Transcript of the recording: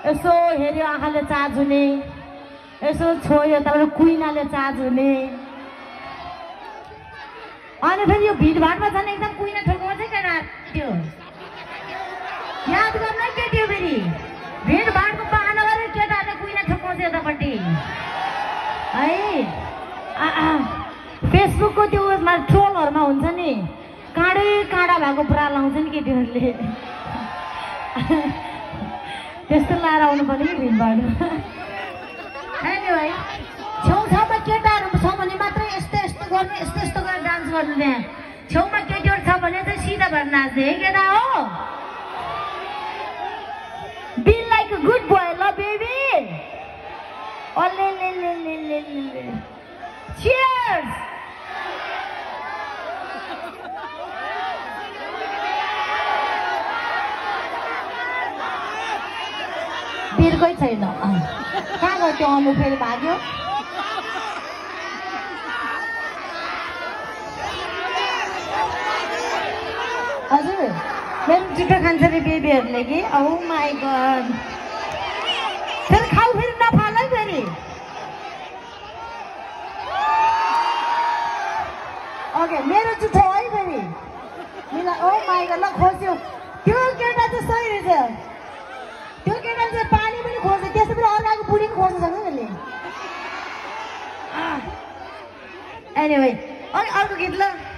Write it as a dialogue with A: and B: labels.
A: यसो हेऱ्यो आँखाले चार्ज हुने यसो छोयो तपाईँ कुइनाले चार्ज हुने अनि फेरि यो भिडभाडमा झन् एकदम कुइना ठोकेको चाहिँ केटा त्यो याद गर्न केटी हो फेरि भिडभाडको बहाना गरेर केटाहरूले कुइना ठोकाउँछ यतापट्टि है फेसबुकको त्यो उयसमा ट्रोलहरूमा हुन्छ नि काँडै काँडा भएको पुरा लाउँछ नि केटीहरूले त्यस्तो लाएर आउनु पर्ने कि भिडभाड है छेउछाउमा केटाहरू छ भने मात्रै यस्तो यस्तो गर्नु यस्तो यस्तो गरेर डान्स गर्नु त्यहाँ छेउमा केटीहरू छ भने चाहिँ सिधा भएर नाच्ने है केटा हो be like a good boy ल बेबी चियर्स बिरकै छैन कहाँ गयो त्यो अनु फेरि भाग्यो हजुर मेरो जुठो खान्छ अरे बेबीहरूले कि औ माई गड फेरि खाऊ फेरि नफाल है फेरि ओके मेरो जुठो है फेरि मिला ओ माई गड ल खोज्यो त्यो केटा चाहिँ सही रहेछ त्यो केटाले चाहिँ पानी पनि खोज्छ त्यसै पनि अर्काको बुढी पनि खोज्न सक्छ त्यसले एनिवे अनि अर्को गीत ल